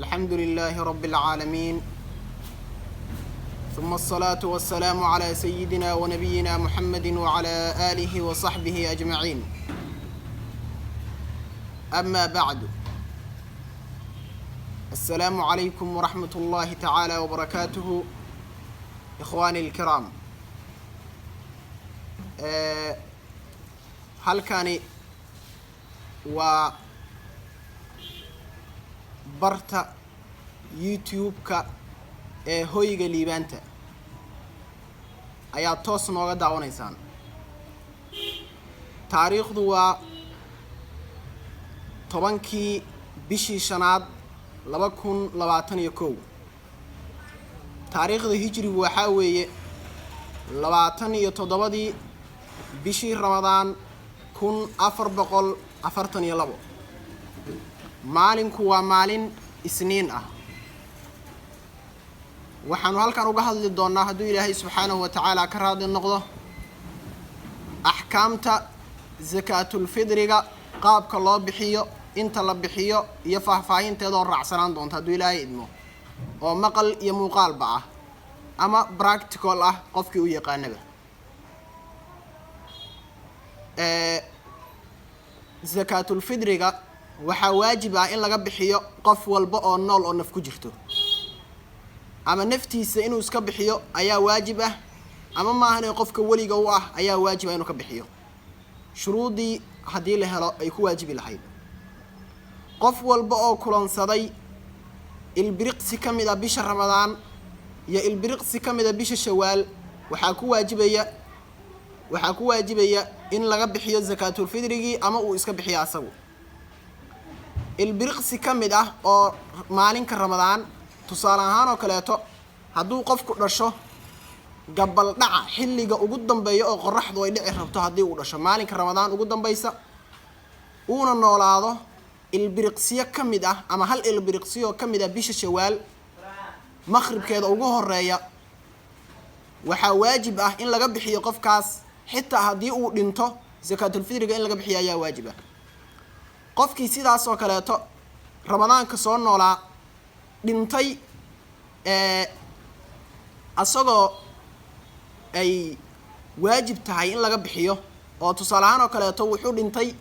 الحمد لله رب العالمين، ثم الصلاة والسلام على سيدنا ونبينا محمد وعلى آله وصحبه أجمعين. أما بعد، السلام عليكم ورحمة الله تعالى وبركاته. إخواني الكرام، halkani waa barta YouTube-ka ee Hoyga Liibaanta ayaa toos nooga daawanaysaan. Taariikhdu waa 10-kii bishii shanaad 2021. Taariikhda hijrigu waxaa weeye 27-dii bishii Ramadaan 1442. Maalinku waa maalin Isniin ah. Waxaanu halkan uga hadli doonnaa, hadduu Ilaahay subxaanahu wa tacaala ka raadi noqdo, axkaamta sakaatulfidriga, qaabka loo bixiyo, inta la bixiyo iyo faahfaahinteedoo raacsanaan doonta, hadduu Ilaahay idmo, oo maqal iyo muuqaalba ah ama practical ah qofkii u yaqaanaba. Sakaatulfidriga waxaa waajib ah in laga bixiyo qof walba oo nool oo naf ku jirto. Ama naftiisa inuu iska bixiyo ayaa waajib ah, ama maahane qofka weliga u ah ayaa waajib ah inuu ka bixiyo, shuruuddii haddii la helo ay ku waajibi lahayd. Qof walba oo kulansaday ilbiriqsi ka mid a bisha Ramadaan iyo ilbiriqsi ka mid a bisha Shawaal, waxaa ku waajibaya in laga bixiyo sakaatulfidrigii ama uu iska bixiyo asagu. Ilbiriqsi ka mid ah oo maalinka Ramadaan, tusaale ahaan oo kaleeto, hadduu qofku dhasho gabaldhaca, xilliga ugu dambeeya oo qoraxdu ay dhici rabto, haddii uu dhasho maalinka Ramadaan ugu dambaysa, uuna noolaado ilbiriqsiyo ka mid ah ama hal ilbiriqsiyo ka mid ah bisha Shawaal maqribkeeda ugu horeeya, waxaa waajib ah in laga bixiyo qofkaas. Xitaa haddii uu dhinto, sakaatulfidriga in laga bixiyo ayaa waajib ah. Qofkii sidaas oo kaleeto Ramadaanka soo noolaa, dhintay asagoo ay waajib tahay in laga bixiyo, oo tusaale ahaan oo kaleeto wuxuu dhintay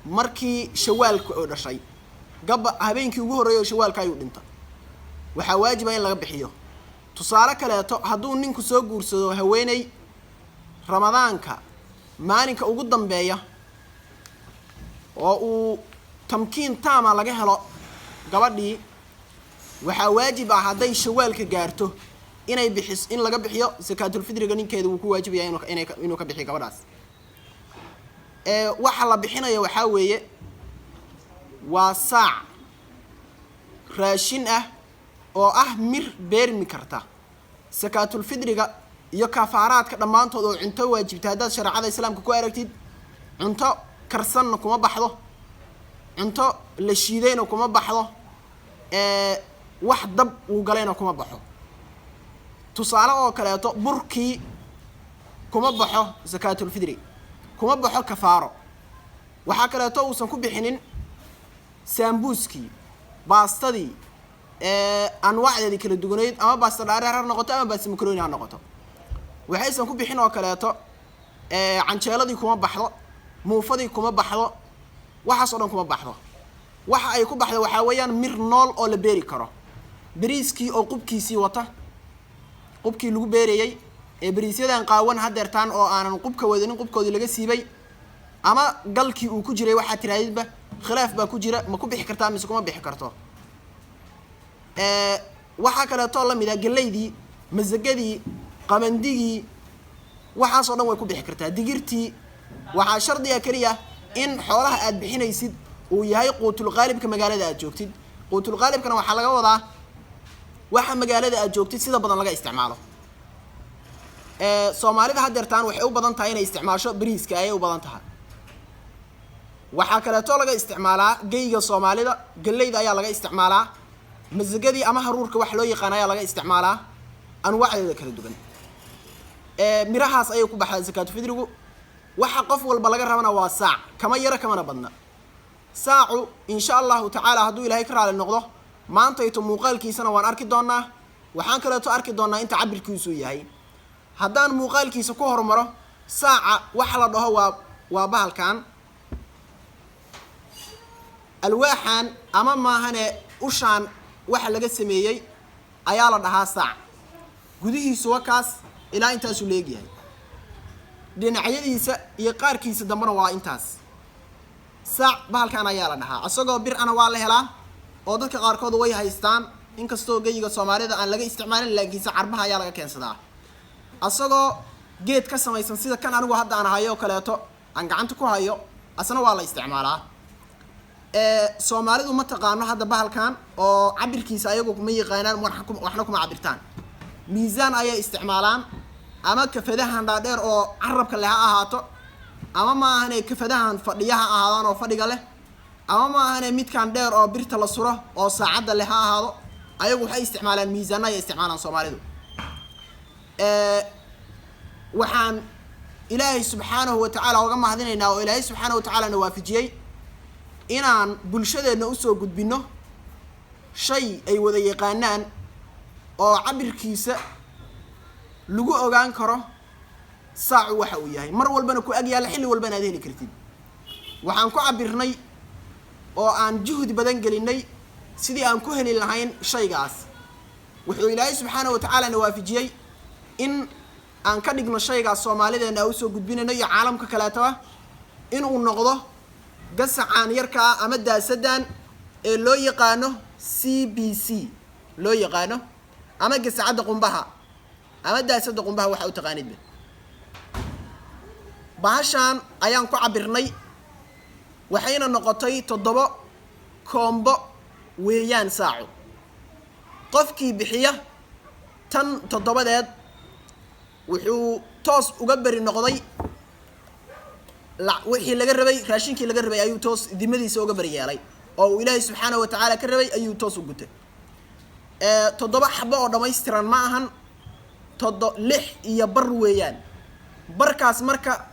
markii Shawaalka oo dhashay, gaba habeenkii ugu horreeyay oo Shawaalka ayuu dhintay, waxaa waajiba in laga bixiyo. Tusaale kaleeto, hadduu ninku soo guursado haweeney Ramadaanka maalinka ugu dambeeya oo uu tamkiin taama laga helo gabadhii, waxaa waajib ah hadday Shawaalka gaarto inay bixis in laga bixiyo sakaatulfidriga. Ninkeeda wuu ku waajibaya inuu ka bixiyo gabadhaas. Waxa la bixinaya waxaa weeye waa saac raashin ah oo ah mir beermi karta. Sakaatulfidriga iyo kafaaraadka dhammaantood oo cunto waajibta, haddaad shareecada Islaamka ku aragtid, cunto karsanna kuma baxdo, cunto la shiidayna kuma baxdo, wax dab uu galayna kuma baxo. Tusaale oo kaleeto, burkii kuma baxo sakaatulfidri, kuma baxo kafaaro. Waxaa kaleeto uusan ku bixinin saambuuskii, baastadii anwaacdeedii kala duwaneyd, ama baasta dhaareer ha noqoto ama baasta macaroni ha noqoto. Waxaysan ku bixin oo kaleeto canjeeladii kuma baxdo, muufadii kuma baxdo, waxaas oo dhan kuma baxdo. Waxa ay ku baxdo waxaa weeyaan mir nool oo la beeri karo. Beriiskii oo qubkiisii wata, qubkii lagu beerayey ee beriisyadan qaawan hadeertaan oo aanan qubka wadanin, qubkoodii laga siibay ama galkii uu ku jiray, waxaa tirahdidba khilaaf baa ku jira, ma ku bixi kartaa mise kuma bixi karto. Waxaa kaleetoo lamid ah gelaydii, masagadii, qamandigii, waxaasoo dhan way ku bixi kartaa. Digirtii. Waxaa shardiga keliya in xoolaha aad bixinaysid uu yahay quutulqaalibka magaalada aad joogtid. Quutulqaalibkana waxaa laga wadaa waxa magaalada aad joogtid sida badan laga isticmaalo. Soomaalida hadeertaan waxay u badan tahay inay isticmaasho bariiska ayay u badan tahay. Waxaa kaleeto laga isticmaalaa geyga Soomaalida galleyda ayaa laga isticmaalaa, masagadii ama haruurka wax loo yaqaan ayaa laga isticmaalaa anwaacdeeda kala duwan. Mirahaas ayay ku baxdaa sakaatu fidrigu. Waxa qof walba laga rabana waa saac, kama yaro kamana badna. Saacu insha allahu tacaala hadduu Ilaahay ka raali noqdo, maantayto muuqaalkiisana waan arki doonaa. Waxaan kaleeto arki doonaa inta cabirkiisu yahay. Haddaan muuqaalkiisa ku hormaro, saaca waxa la dhaho waa bahalkan alwaaxan ama maahane ushaan waxa laga sameeyey ayaa la dhahaa saac. Gudihiisu waa kaas, ilaa intaasuu leegyahay. Dhinacyadiisa iyo qaarkiisa dambena waa intaas. Saac bahalkan ayaa la dhahaa. Isagoo bir ana waa la helaa oo dadka qaarkood way haystaan, inkastoo geyiga Soomaalida aan laga isticmaalin, laakiinse Carbaha ayaa laga keensadaa. Asagoo geed ka samaysan sida kan anigu hadda aan hayo oo kaleeto aan gacanta ku hayo, asna waa la isticmaalaa. Soomaalidu ma taqaano hadda bahalkan oo cabirkiisa ayagu ma yaqaanaan, waxna kuma cabirtaan. Miisaan ayay isticmaalaan, ama kafadahan dhaadheer oo carabka leh ha ahaato, ama ma ahane kafadahan fadhiya ha ahaadaan oo fadhiga leh, ama ma ahane midkan dheer oo birta la suro oo saacadda leh ha ahaado. Ayagu waxay isticmaalaan miisaana ayay isticmaalaan Soomaalidu. Waxaan Ilaahay subxaanahu wa tacaala uga mahadinaynaa oo Ilaahay subxaanahu wa tacaala na waafajiyey inaan bulshadeenna usoo gudbinno shay ay wada yaqaanaan oo cabirkiisa lagu ogaan karo saacu waxa uu yahay, mar walbana ku ag yaalla, xilli walbana aad heli kartid. Waxaan ku cabirnay oo aan juhdi badan gelinay sidii aan ku heli lahayn shaygaas. Wuxuu Ilaahay subxaanahu wa tacaala na waafajiyey in aan ka dhigno shaygaas Soomaalideenna aan usoo gudbinayno iyo caalamka kaleetaba inuu noqdo gasacaan yarkaa ama daasadan ee loo yaqaano CBC loo yaqaano, ama gasacadda qumbaha ama daasadda qumbaha waxa u taqaanidba. Bahashaan ayaan ku cabirnay, waxayna noqotay 7 koombo weeyaan saacu. Qofkii bixiya tan 7deed wuxuu toos uga beri noqday wixii laga rabay, raashinkii laga rabay ayuu toos dimadiisa uga beri yeelay oo uu Ilaahay subxaanahu wa tacaala ka rabay ayuu toos u gutay. 7 xabo oo dhammaystiran ma ahan, 6.5 weeyaan. Barkaas marka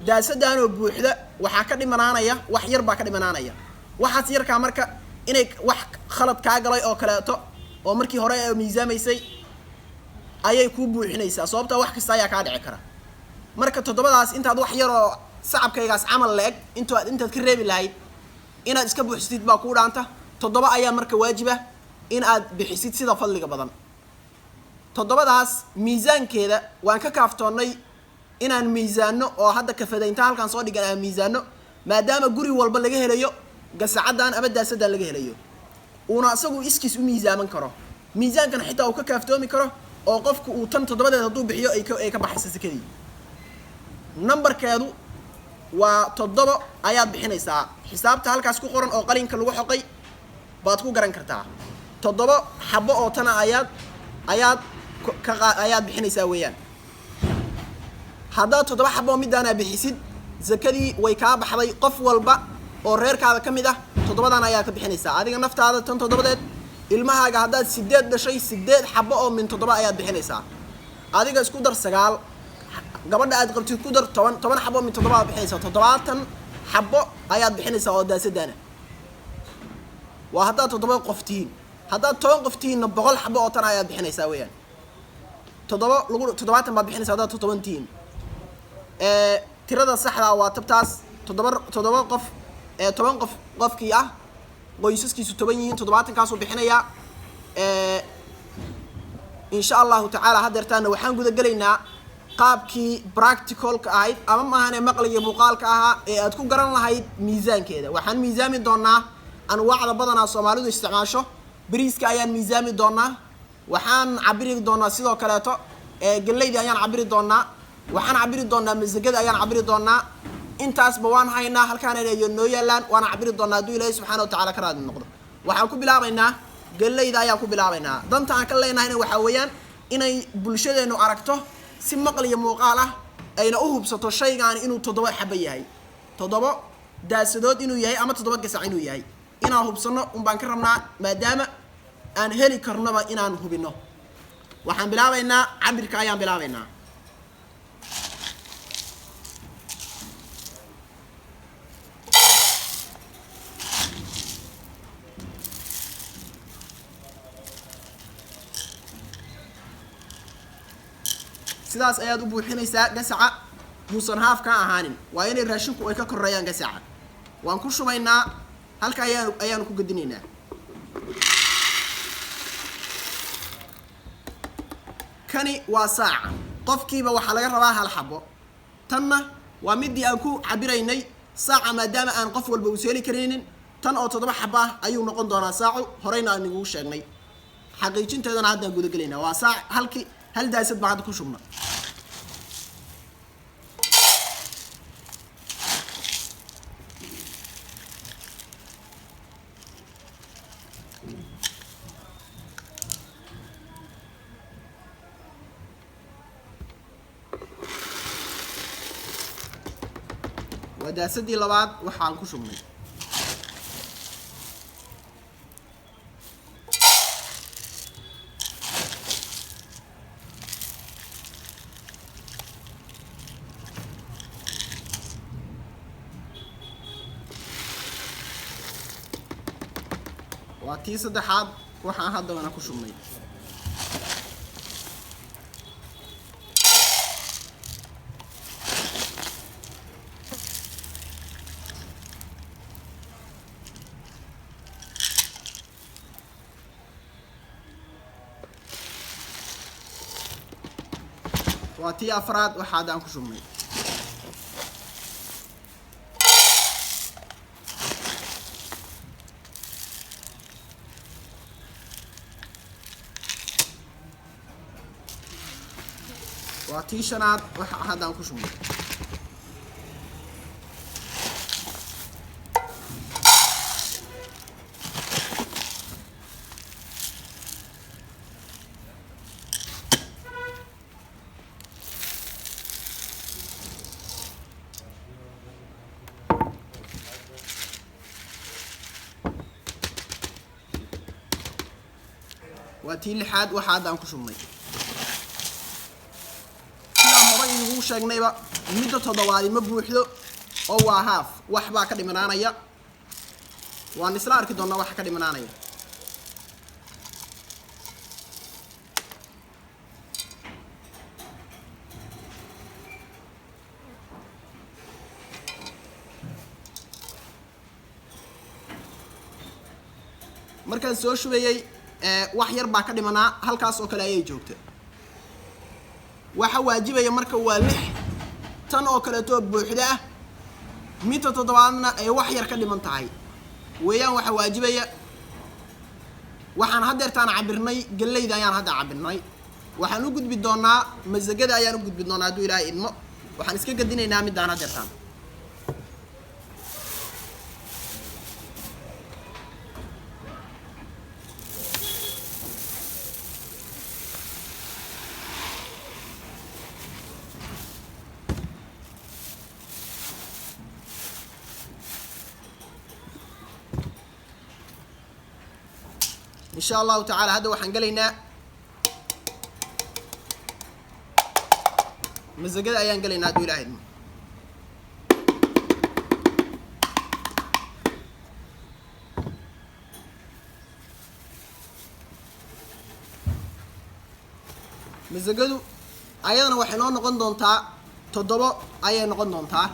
daasadaanoo buuxda waxaa ka dhimanaanaya wax yar baa ka dhimanaanaya. Waxaas yarkaa marka inay wax khalad kaa galay oo kaleeto oo markii hore ay miisaamaysay ayay kuu buuxinaysaa, sababtaa wax kasta ayaa kaa dhici kara. Marka 7daas intaad wax yar oo sacabkaygaas camal la-eg intaad ka reebi lahayd inaad iska buuxsatid baa kuu dhaanta. 7 ayaa marka waajiba in aad bixisid sida fadliga badan. 7daas miisaankeeda waan ka kaaftoonnay inaan miisaano oo hadda kafadaynta halkaan soo dhigan aan miisaano, maadaama guri walba laga helayo gasacaddan ama daasaddan laga helayo, uuna isagu iskiis u miisaaman karo, miisaankan xitaa uu ka kaaftoomi karo oo qofku uu tan 7deed hadduu bixiyo ay ka baxaysa sakadii. Nambarkeedu waa 7 ayaad bixinaysaa. Xisaabta halkaas ku qoran oo qalinka lagu xoqay baad ku garan kartaa. 7 xabo oo tana ayaad bixinaysaa weeyaan. Haddaad 7 xabo midaanaa bixisid, zakadii way kaa baxday. Qof walba oo reerkaada ka mid ah 7dan ayaa ka bixinaysaa. Adiga naftaada tan 7deed, ilmahaaga haddaad 8 dhashay 8 xabo oo min 7 ayaad bixinaysaa. Adiga isku dar 9, gabadha aad qabtid ku dar 10, 10 xabo min 7 aad bixinaysaa. 70 xabo ayaad bixinaysaa oo daasadaana waa haddaad 7 qof tihiin. Haddaad 10 qof tihiinna 100 xabo oo tan ayaad bixinaysaa weeyaan. 7 lagu 70 baad bixinaysaa haddaad 7 tihiin. Tirada saxda waa tabtaas. 7 qof, 10 qof qofkii ah qoysaskiisu 10 yihiin, 70kaasuu bixinayaa. Insha allahu tacaala haddeertaana waxaan guda gelaynaa qaabkii practicalka ahayd ama maahane maqliga muuqaalka ahaa ee aad ku garan lahayd miisaankeeda. Waxaan miisaami doonaa anwaacda badanaa Soomaalidu isticmaasho. Bariiska ayaan miisaami doonaa, waxaan cabiri doonaa sidoo kaleeto galleyda ayaan cabiri doonaa, waxaan cabiri doonaa masagada ayaan cabiri doonaa. Intaasba waan haynaa, halkaan ay noo yaalaan, waana cabiri doonaa hadduu Ilaahay subxaana wa tacaala ka raadi noqdo. Waxaan ku bilaabaynaa galleyda ayaan ku bilaabaynaa. Danta aan ka leenahayna waxaa weeyaan inay bulshadeennu aragto si maqal iyo muuqaal ah ayna u hubsato shaygaani inuu 7 xabo yahay, 7 daasadood inuu yahay ama 7 gasac inuu yahay. Inaan hubsano unbaan ka rabnaa, maadaama aan heli karnoba inaan hubino. Waxaan bilaabaynaa cabirka ayaan bilaabaynaa. Sidaas ayaad u buuxinaysaa gasaca, yuusan haaf ka ahaanin, waa inay raashinku ay ka koreeyaan gasaca. Waan ku shubaynaa, halka ayaanu ku gedinaynaa. Kani waa saaca, qofkiiba waxaa laga rabaa hal xabo. Tanna waa midii aan ku cabiraynay saaca, maadaama aan qof walba uusa heli karaynin. Tan oo 7 xabo ah ayuu noqon doonaa saacu, horeyna aan igugu sheegnay, xaqiijinteedana haddaan gudagelaynaa. Waa saac halkii hal daasad baan hadda ku shubna. Waa daasadii labaad waxaan ku shubnay. Waa tii saddexaad waxaan haddabana ku shubnay. Waa tii afraad waxa haddaan ku shubnay. Waa tii shanaad waxa haddaan ku shubnay. Waa tii lixaad waxa haddaan ku shubnay. Sidaan horay idigu sheegnayba, midda toddobaadi ma buuxdo oo waa haaf, wax baa ka dhimanaanaya. Waan isla arki doonnaa waxa ka dhimanaanaya. Markaan soo shubayay wax yar baa ka dhimanaa, halkaas oo kale ayay joogta. Waxa waajibaya marka waa 6 tan oo kaleeto buuxda ah, midda toddobaadna ay wax yar ka dhiman tahay weeyaan waxa waajibaya. Waxaan haddeertaan cabirnay galleyda ayaan hadda cabirnay. Waxaan u gudbi doonaa masagada ayaan u gudbi doonaa hadduu Ilaahay idmo. Waxaan iska gadinaynaa middaan haddeertaan. إن شاء الله تعالى هذا waxaan galaynaa masagada ayaan galaynaa hadduu Ilaahay idmo. Masagadu ayadana waxay noo noqon doontaa 7 ayay noqon doontaa,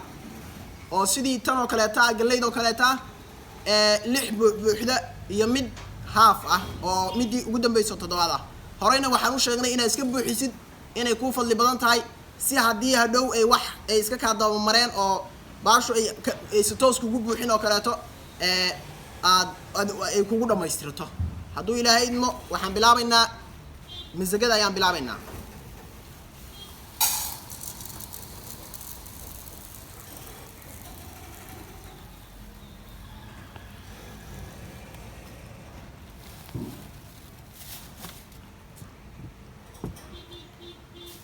oo sidii tan oo kaleeta ah, galleyda oo kaleeta ah, 6 buuxda iyo mid haaf ah oo midii ugu dambayso 7 ah. Horeyna waxaan u sheegnay inaad iska buuxisid inay kuu fadli badan tahay, si haddii hadhow ay wax ay iska kaa dabamareen oo baashu ay si toos kugu buuxin oo kaleeto, aad ay kugu dhammaystirto. Hadduu Ilaahay idmo waxaan bilaabaynaa masagada ayaan bilaabaynaa.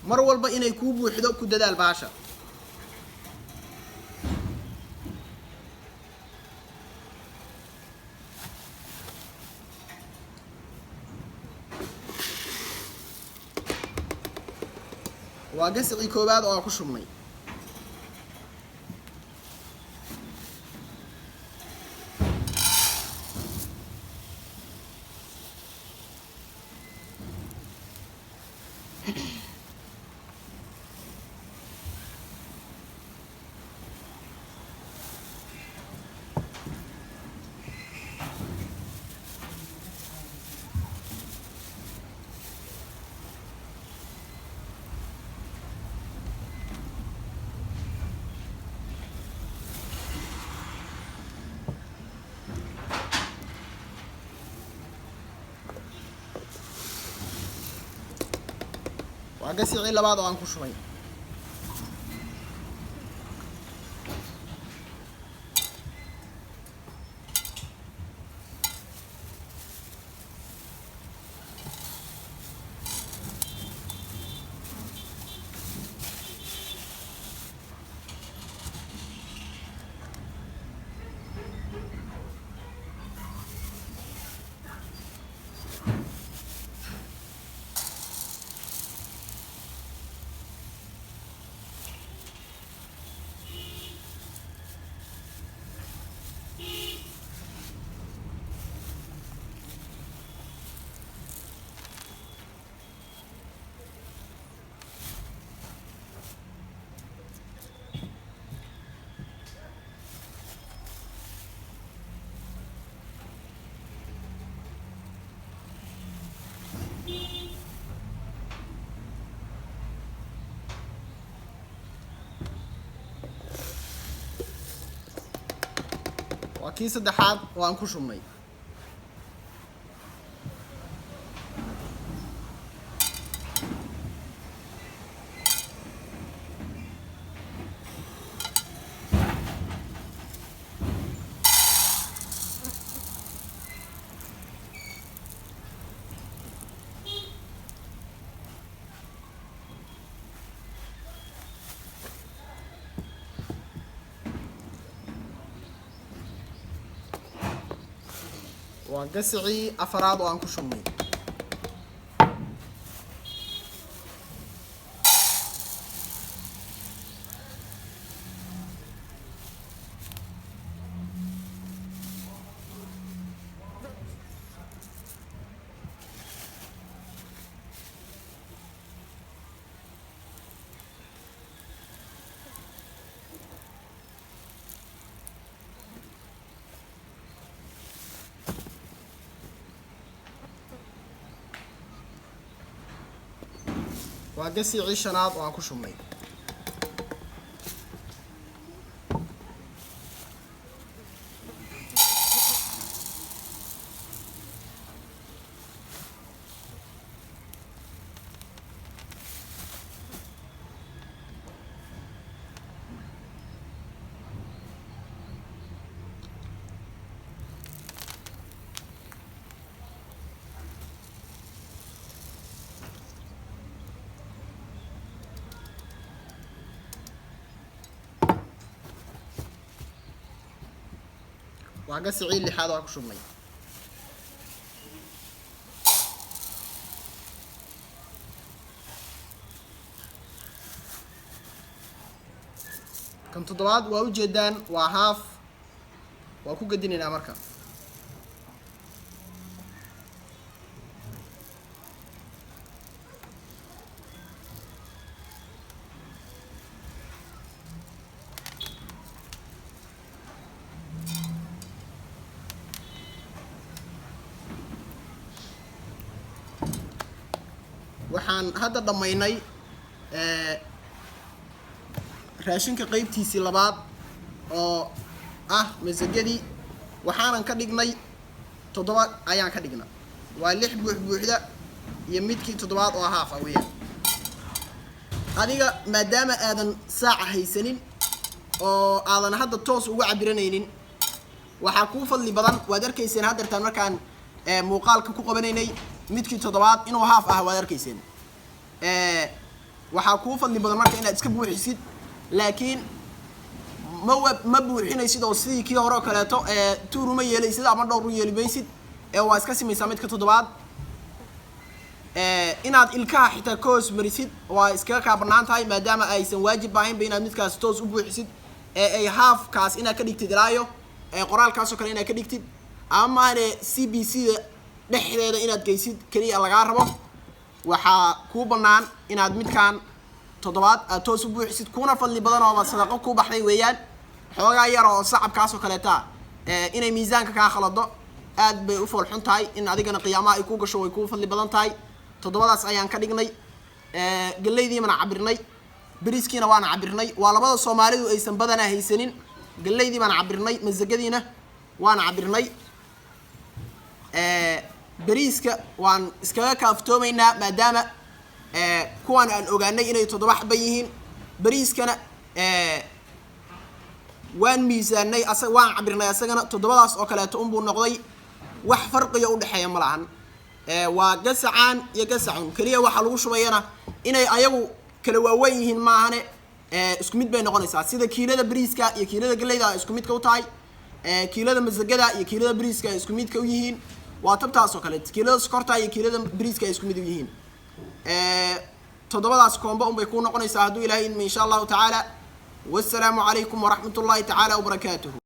Mar walba inay kuu buuxdo ku dadaal baasha. Waa gasicii koowaad oo ku shubnay. Waa gasicii labaad oo aan ku shubay. Waa kii saddexaad oo aan ku shubnay. Waa gasicii afaraad oo aan ku shubnay. Waa gasicii shanaad oo aan ku shubnay. Waa gasicii lixaad oo aan ku shubnay. Kan toddobaad waa ujeedaan, waa haaf, waa ku gedinaynaa marka. Waxaan hadda dhammaynay raashinka qeybtiisii labaad oo ah masagadii. Waxaanan ka dhignay 7 ayaan ka dhignay, waa 6 buux buuxda iyo midkii toddobaad oo haaf ah weeyaan. Adiga maadaama aadan saaca haysanin oo aadan hadda toos uga cabiranaynin, waxaa kuu fadli badan, waad arkayseen haddeertaan markaan muuqaalka ku qabanaynay midkii toddobaad inuu haaf ah, waad arkayseen. Waxaa kuu fadli badan marka inaad iska buuxisid, laakiin ma buuxinaysid oo sidii kii hore oo kaleeto tuur uma yeelaysid ama dhowr u yeeli maysid, ee waa iska simaysaa midka toddobaad. Inaad ilkaha xitaa ka hoos marisid waa iskaga kaa bannaan tahay, maadaama aysan waajib ahaynba inaad midkaas toos u buuxisid, ee ay haafkaas inaad ka dhigtid ilaayo qoraalkaasoo kale inaad ka dhigtid, amaane c b c da dhexdeeda inaad geysid keliya lagaa rabo. Waxaa kuu bannaan inaad midkan toddobaad aad toos u buuxisid, kuna fadli badan ooba sadaqo kuu baxday weeyaan. Xoogaa yar oo sacabkaasoo kaleeta inay miisaanka kaa khalado aad bay u fool xun tahay, in adigana qiyaamaha ay kuu gasho way kuu fadli badan tahay. 7daas ayaan ka dhignay. Gallaydiibana cabirnay, beriiskiina waana cabirnay. Waa labada Soomaalidu aysan badanaa haysanin. Gallaydii baan cabirnay, masagadiina waana cabirnay. Beriiska waan iskaga kaaftoomaynaa maadaama Kuwaan aan ogaanay inay 7 xaba yihiin. Bariiskana waan miisaanay, asa waan cabirnay, asagana 7daas oo kaleeto unbuu noqday. Wax farqiga udhexeeya ma lahan. Waa gasacaan iyo gasacun keliya. Waxaa lagu shubayana inay ayagu kala waaweyn yihiin maahane, isku mid bay noqonaysaa. Sida kiilada bariiska iyo kiilada galleyda ay isku midka u tahay, kiilada masagada iyo kiilada bariiska ay isku midka u yihiin, waa tabtaas oo kale kiilada sokorta iyo kiilada bariiska ay isku mid u yihiin. 7daas koomba unbay kuu noqonaysaa hadduu Ilahay idmo, insha Allahu tacaala. Wassalaamu calaykum waraxmat ullahi tacaala wabarakaatuhu.